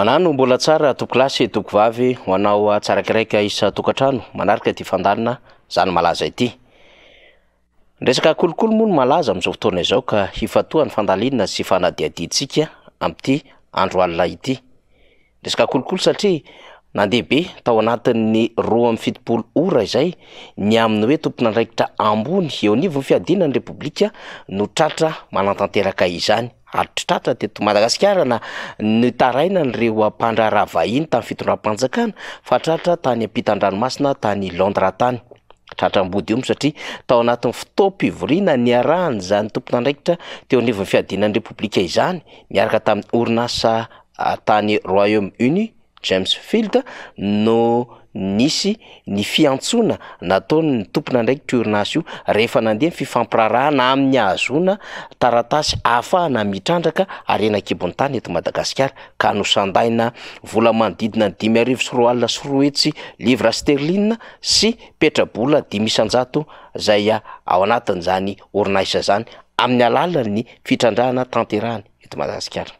Manano mbola tsara tompokolahy sy tompokovavy ho anao tsaraikiraika isan-tokantrano manaraka ity fandaharana Zany Malaza ity. Ny resaka kolikoly moa no malaza amin'izao fotoana izao ka hifantohan'ny fandalinana sy fanadihadiantsika amin'ity andro alina ity. Resaka kolikoly satria nandeha be tao anatin'ny 72 ora izay ny amin'ny hoe tompon'andraikitra ambony eo anivon'ny fiadiana ny Repoblika no tratra manatanteraka izany ary tsy tratra teto Madagasikara na nitarainan'ireo mpandraharaha vahiny tamin'ny fitondram-panjakana fa tratra tany ampitan-dranomasina tany Londres tany. Tratra ambodiomby satria tao anatin'ny fotoam-pivoriana niarahan'izany tompon'andraikitra teo anivon'ny fiadiana ny Repoblika izany niaraka tamin'ny orinasa tany Royaume Uni, James Field, no nisy ny fiantsoana nataon'ny tompon'andraikitr'io orinasa io rehefa nandeha ny fifampiraharahana amin'ny hahazoana taratasy ahafahana mitrandraka harena an-kibon'ny tany eto Madagasikara ka nosandaina vola manodidina ny 250 livres sterling sy petrabola 5% izay ao anatin'izany orinasa izany amin'ny alalan'ny fitrandrahana tanterahany eto Madagasikara.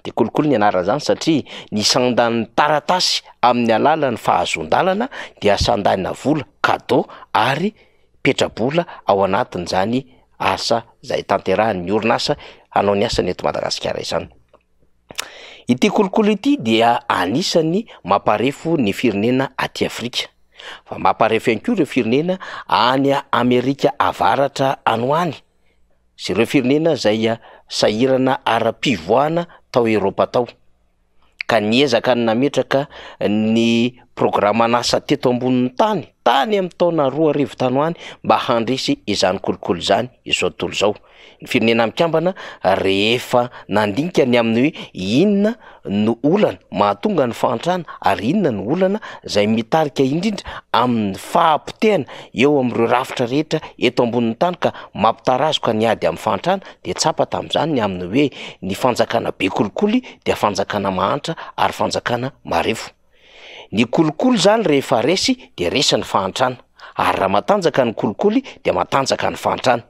Dia kolikoly ny anaran'izany satria ny sandan'ny taratasy amin'ny alalan'ny fahazoan-dalana dia sandaina vola, cadeau, ary petrabola ao anatin'izany asa izay tanterahan'ny orinasa hanao ny asany eto Madagasikara izany. Ity kolikoly ity dia anisan'ny mamparefo ny firenena aty Afrika, fa mamparefo ihany koa ireo firenena any Amerika Avaratra any ho any. sy ireo firenena izay sahirana ara-pivoahana tao Eropa tao, ka niezaka ny nametraka ny programan'asa teto ambonin'ny tany, tany amin'ny taona 2000 tany ho any mba handresy izany kolikoly izany izao tontolo izao. Ny Firenena Mikambana rehefa nandinika ny amin'ny hoe inona no olana mahatonga ny fahantrana ary inona no olana izay mitarika indrindra amin'ny fahapotehana eo amin'ireo rafitra rehetra eto ambonin'ny tany ka mampitarazoka ny ady amin'ny fahantrana dia tsapa tamin'izany ny amin'ny hoe ny fanjakana be kolikoly dia fanjakana mahantra ary fanjakana marefo. Ny kolikoly izany rehefa resy dia resy ny fahantrana ary raha matanjaka ny kolikoly dia matanjaka ny fahantrana.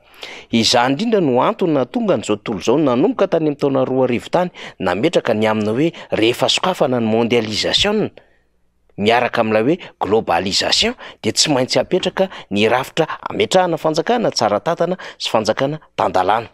Izany indrindra no antony nahatonga an'izao tontolo izao nanomboka tany amin'ny taona 2000 tany nametraka ny amin'ny hoe rehefa sokafana ny mondialisation miaraka amin'ilay hoe globalisation dia tsy maintsy apetraka ny rafitra ametrahana fanjakana tsara tantana sy fanjakana tan-dalàna,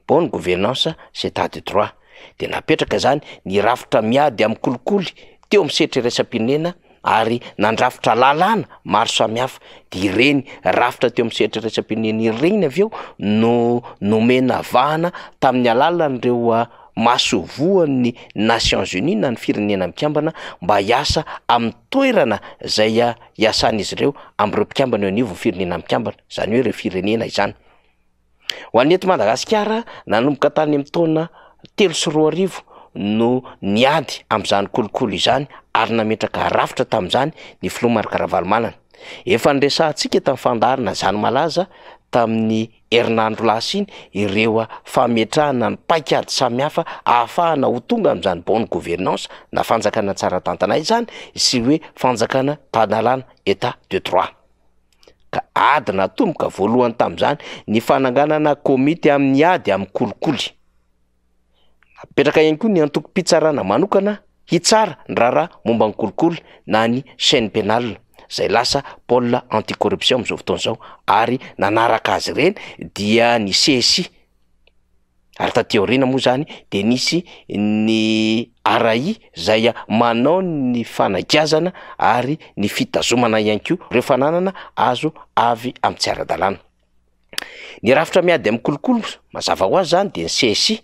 bonne gouvernance sy état de droit. Dia napetraka izany ny rafitra miady amin'ny kolikoly teo amin'ny sehatra iraisam-pirenena ary nandrafitra lalàna maro samihafa, dia ireny rafitra teo amin'ny sehatra iraisam-pirenena ireny avy eo no nomena vahana tamin'ny alalan'ireo masoivohon'ny Nations Unies na ny Firenena Mikambana mba hiasa amin'ny toerana izay hiasan'izy ireo amin'ireo mpikambana eo anivon'ny Firenena Mikambana, izany hoe ireo firenena izany. Ho an'ny eto Madagasikara, nanomboka tany amin'ny taona 2003 no niady amin'izany kolikoly izany ary nametraka rafitra tamin'izany ny filoha Marc Ravalomanana. Efa niresahantsika tamin'ny fandaharana Zany Malaza tamin'ny herinandro lasa iny ireo fametrahana ny paikady samihafa ahafahana ho tonga amin'izany bonne gouvernance na fanjakana tsara tantana izany sy hoe fanjakana tan-dalàna, Etat de droit. Ka ady natomboka voalohany tamin'izany ny fananganana komity amin'ny ady amin'ny kolikoly. Napetraka ihany koa ny antokom-pitsarana manokana hitsara ny raharaha momba ny kolikoly na ny chaine pénale izay lasa pôle anti-corruption amin'izao fotoana izao ary nanaraka azy ireny dia ny CSI. Ary taty aoriana moa zany de nisy ny ARAI zay manao ny fanagiazana ary ny fitazomana ihany koa ireo fananana azo avy amin'ny tsy ara-dalàna. Ny rafitra miady amin'ny kolikoly mazava ho azy zany de ny CSI.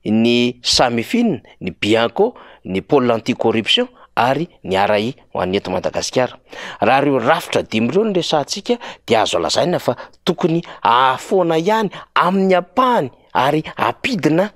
ny Samifin, ny Bianco, ny Pôle anti-corruption ary ny ARAI ho an'ny eto Madagasikara. Raha ireo rafitra dimy ireo no resahantsika dia azo lazaina fa tokony hahafoana ihany amin'ny ampahany ary hampidina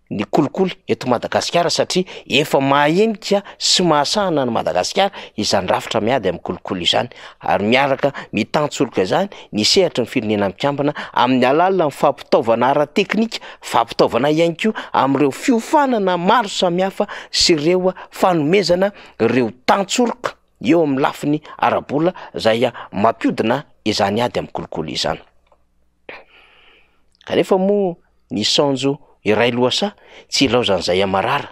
ny kolikoly eto Madagasikara satria efa mahenika sy mahasahana an'i Madagasikara izany rafitra miady amin'ny kolikoly izany ary miaraka mitantsoroka izany ny sehatry ny Firenena Mikambana amin'ny alalan'ny fampitaovana ara-teknika, fampitaovana ihany koa amin'ireo fiofanana maro samihafa sy ireo fanomezana ireo tantsoroka eo amin'ny lafiny ara-bola izay mampiodina izany ady amin'ny kolikoly izany. Kanefa moa ny saonjo iray lohasaha tsy ilaozan'izay hamarara.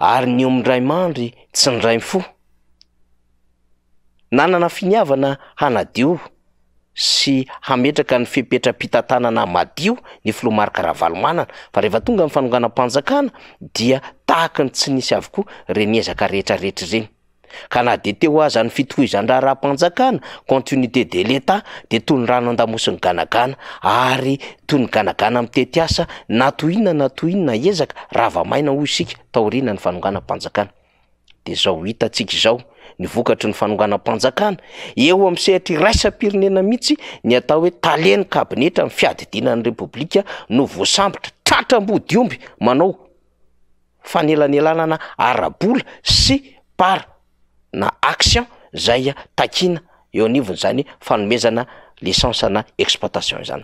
Ary ny omindray mandry tsy ndray mifoha. Nanana finiavana hanadio sy hametraka ny fepetram-pitantanana madio ny filoha Marc Ravalomanana fa rehefa tonga ny fanonganam-panjakana dia tahaky ny tsy nisy avokoa ireny ezaka rehetra rehetra ireny. Ka na dia teo aza ny fitohizan-draharaham-panjakana, continuité de l'Etat, dia toy ny rano an-damosin'ny ganagana ary toy ny ganagana mitety asa na toy inona na toy inona ezaka, rava maina hoy isika taorianan'ny fanonganam-panjakana. Dia izao hitantsika izao ny vokatry ny fanonganam-panjakana, eo amin'ny sehatra iraisam-pirenena mihitsy ny atao hoe talen'ny kabinetra ny fiadidiana ny Repoblika no voasambotra, tratra ambodiomby manao fanelanelanana ara-bola sy part na action izay takiana eo anivon'izany fanomezana licence na exploitation izany.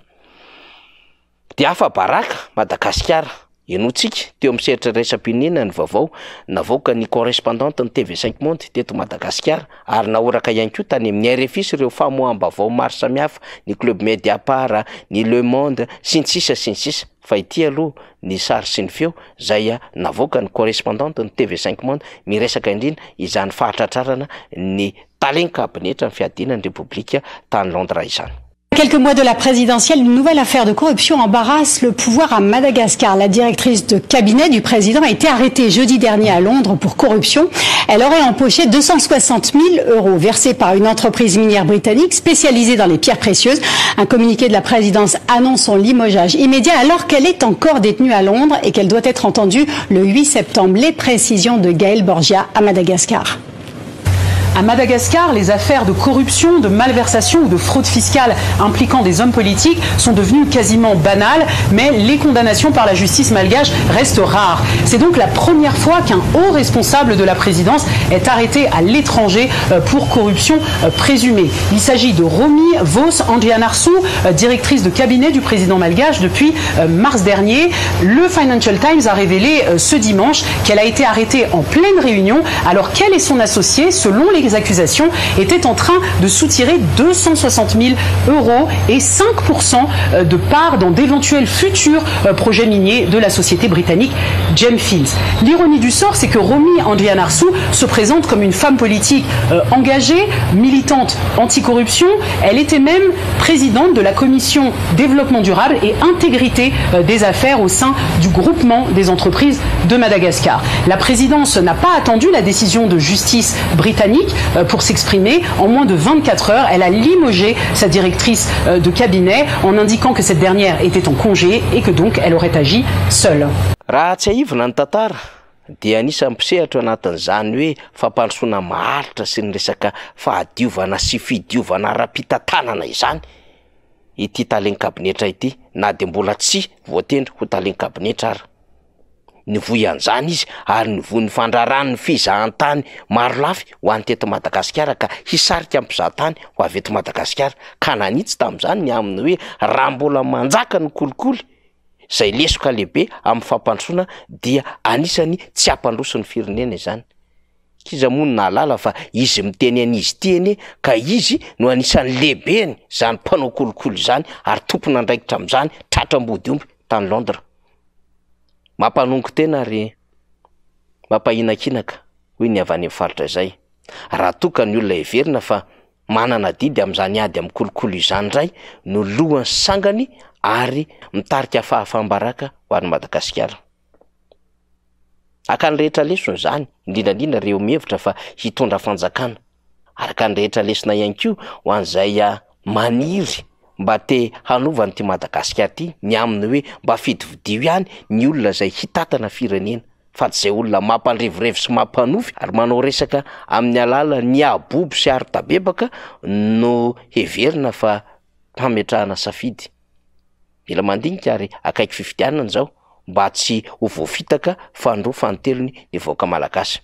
Dia afa-baraka Madagasikara. Henointsika teo amin'ny sehatra iraisam-pirenena ny vaovao navoakan'ny correspondante ny TV cinq monde teto Madagasikara ary nahoraka ihany koa tany amin'ny RFI sy ireo famoaham-baovao maro samihafa, ny Club Mediapart, ny Le Monde, sy ny sisa sy ny sisa. Fa ity aloha ny sary sy ny feo izay navoakan'ny correspondante ny TV cinq monde miresaka indrindra izany fahatratrarana ny talen-kabinetra ny fiadiana ny Repoblika tany Londres izany. Quelques mois de la présidentielle, une nouvelle affaire de corruption embarrasse le pouvoir à Madagascar. La directrice de cabinet du président a été arrêtée jeudi dernier à Londres pour corruption. Elle aurait empoché 260 000 euros versés par une entreprise minière britannique spécialisée dans les pierres précieuses. Un communiqué de la présidence annonce son limogeage immédiat alors qu'elle est encore détenue à Londres et qu'elle doit être entendue le 8 septembre. Les précisions de Gaël Borgia à Madagascar. À Madagascar, les affaires de corruption, de malversation ou de fraude fiscale impliquant des hommes politiques sont devenues quasiment banales, mais les condamnations par la justice malgache restent rares. C'est donc la première fois qu'un haut responsable de la présidence est arrêté à l'étranger pour corruption présumée. Il s'agit de Romy Vos Andrianarsou, directrice de cabinet du président malgache depuis mars dernier. Le Financial Times a révélé ce dimanche qu'elle a été arrêtée en pleine réunion alors qu'elle et son associé, selon les accusations, étaient en train de soutirer 260 000 euros et 5% de parts dans d'éventuels futurs projets miniers de la société britannique Gemfields. L'ironie du sort, c'est que Romy Andrianarsou se présente comme une femme politique engagée, militante anticorruption. Elle était même présidente de la commission développement durable et intégrité des affaires au sein du groupement des entreprises de Madagascar. La présidence n'a pas attendu la décision de justice britannique pour s'exprimer. En moins de 24 heures, elle a limogé sa directrice de cabinet en indiquant que cette dernière était en congé et que donc elle aurait agi seule. Raha tsiahivina ny tantara dia anisan'ny mpisehatra ao anatin'izany hoe fampandrosoana maharitra sy ny resaka fahadiovana sy fidiovana ara-pitantanana izany ity talen-kabinetra ity na dia mbola tsy voatendry ho talen-kabinetra ara. Nivoy an'izany izy ary nivoy ny fandraran'ny fizahantany marolafy ho an'ny teto Madagasikara ka hisarika ny mpizahatany ho avy eto Madagasikara ka nanitsy tamin'izany ny amin'ny hoe raha mbola manjaka ny kolikoly izay lesoka lehibe amin'ny fampandrosoana dia anisan'ny tsy hampandroso ny firenena izany. K'iza moa no nahalala fa izy miteny an'izy ity anie ka izy no anisan'ny lehibeny izany mpanao kolikoly izany ary tompon'andraikitra amin'izany tratra ambodiomby tany Londres. Mampanongo tena ary mampahinakinaka hoy ny avy any amin'ny faritra izay. Raha toa ka ny olona heverina fa manana adidy amin'izany ady amin'ny kolikoly izany indray no lohany sangany ary mitarika fahafaham-baraka ho an'i Madagasikara. Hakan'ny rehetra lesona izany, indrindra indrindra ireo mihevitra fa hitondra fanjakana. Araka ny rehetra lesona ihany koa ho an'izay maniry mba te hanova an'ity Madagasikara ity ny amin'ny hoe mba fidifidio ihany ny olona izay hitantana firenena fa tsy izay olona mampandrevirevy sy mampanofy ary manao resaka amin'ny alalan'ny habobo sy aro-tabebaka no heverina fa hametrahana safidy. Mila mandinika ary akaiky fifidianana izao mba tsy ho voafitaka fanindroa fanintelony ny vahoaka malagasy.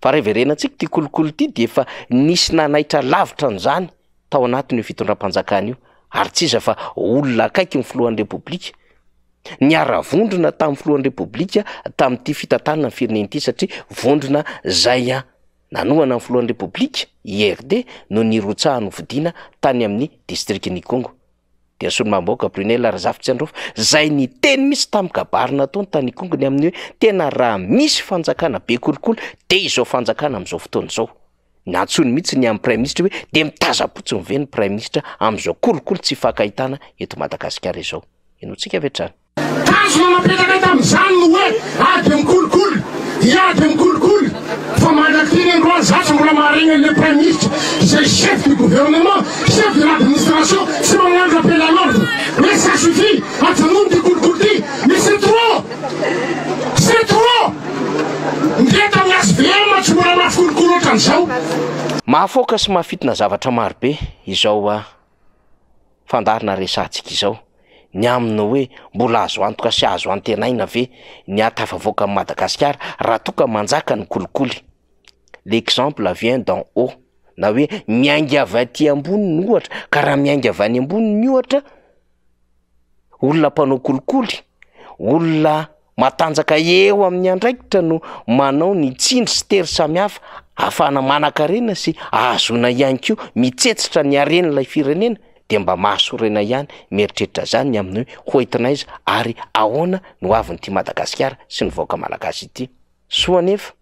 Fa raha hiverenantsika ity kolikoly ity dia efa nisy nanaitra lavitra an'izany tao anatin'io fitondram-panjakana io ary tsy iza fa olona akaiky ny filohan'ny Repoblika, niara-vondrona tamin'ny filohan'ny Repoblika tamin'ity fitantanana ny firenena ity satria vondrona izay nanohana ny filohan'ny Repoblika, IRD, no nirotsahany hofidiana tany amin'ny distrikan'Ikongo. Dia ny solombavambahoaka Brunelle Razafitsiandraofa izay niteny mihitsy tamin'ny kabary nataony tany Ikongo ny amin'ny hoe tena raha misy fanjakana be kolikoly dia izao fanjakana amin'izao fotoana izao. Nantsoiny mihitsy ny amin'ny praiminisitra hoe dia mitaza-potsiny ve ny praiminisitra amin'izao kolikoly tsy ifankahitana eto Madagasikara izao. Henointsika avy hatrany. Tanjona napetrakay tamin'izany ny hoe ady amin'ny kolikoly, hiady amin'ny kolikoly, fa mandrak'ity androany za tsy mbola maharegny an'ilay praiminisitra izay chef du gouvernement, chef de l'administration tsy magnano rappel à l'ordre hoe ça suffit, ajanony ty kolikoly ty, mais c'est trop! C'est trop! Ndeha tamin'ny HVM tsy mbola mafy kolikoly ohatran'izao. Mahafaoka sy mahafintina zavatra marobe izao fandaharana resahantsika izao, ny amin'ny hoe mbola azo antoka sy azo antenaina ve ny hahatafavoaka an'i Madagasikara raha toa ka manjaka ny kolikoly? L'exemple vient d'en haut, na hoe miainga avy aty ambony ny ohatra, ka raha miainga avy any ambony ny ohatra, olona mpanao kolikoly, olona matanjaka eo amin'ny andraikitra no manao ny tsindry sy tery samihafa ahafahana manankarena sy ahazoana ihany koa mitsetsitra ny haren'ilay firenena dia mba mahasorena ihany mieritreritra izany ny amin'ny hoe ho entina aiza ary ahoana no hoavin'ity Madagasikara sy ny vahoaka malagasy ity. Soa anefa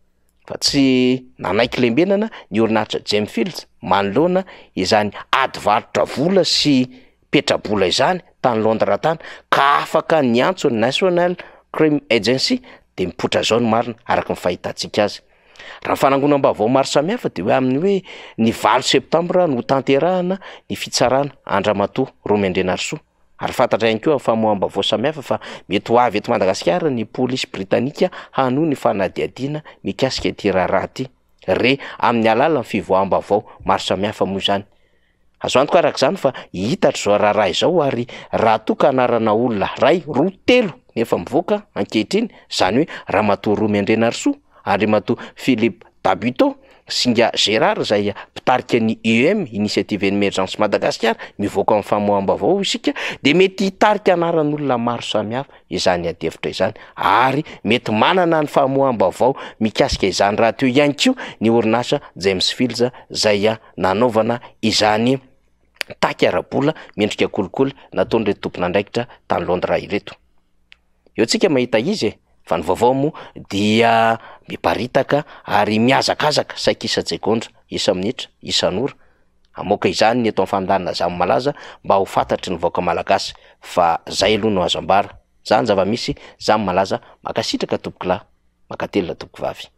fa tsy nanaiky lembenana ny orinasa Gemfields manoloana izany ady varotra vola sy petrabola izany tany Londres tany ka afaka niantso ny National Crime Agency dia mipoitra izao ny marina araka ny fahitantsika azy. Raha ny fanangonam-baovao maro samihafa dia hoe amin'ny hoe ny valo septambra no hotanterahana ny fitsarana an-dRamatoa Romy Andrianarisoa ary fantatra ihany koa amin'ny famoaham-baovao samihafa fa mety ho avy eto Madagasikara ny polisy britanika hanohy ny fanadihadiana mikasika ity raharaha ity. Re amin'ny alalan'ny fivoaham-baovao maro samihafa moa izany. Azo antoka araka izany fa hihitatra izao raharaha izao ary raha toa ka anarana olona iray, roa, telo no efa mivoaka ankehitriny, izany hoe Ramatoa Romy Andrianarisoa, Andriamatoa Philippe Tabuteau, Singa Gérard izay mpitarika ny IEM, Initiative Emergence Madagascar, mivoaka amin'ny famoaham-baovao isika dia mety hitarika anaran'olona maro samihafa izany adihevitra izany ary mety manana ny famoaham-baovao mikasika izany rahateo ihany koa ny orinasa James Fields izay nanaovana izany taky ara-bola mendrika kolikoly nataon'ireto tompon'andraikitra tany Londres ireto. Eo tsika mahita izy e, fa ny vaovao moa dia miparitaka ary mihazakazaka saika isa-tsegondra, isa-minitra, isan'ora. Hamoaka izany ny eto amin'ny fandaharana Zamo Malaza mba ho fantatry ny vahoaka malagasy fa zay aloha no azo ambara. Zany ny zava-misy, Zamo Malaza, mankasitraka tompokolahy, mankatelina tompokovavy.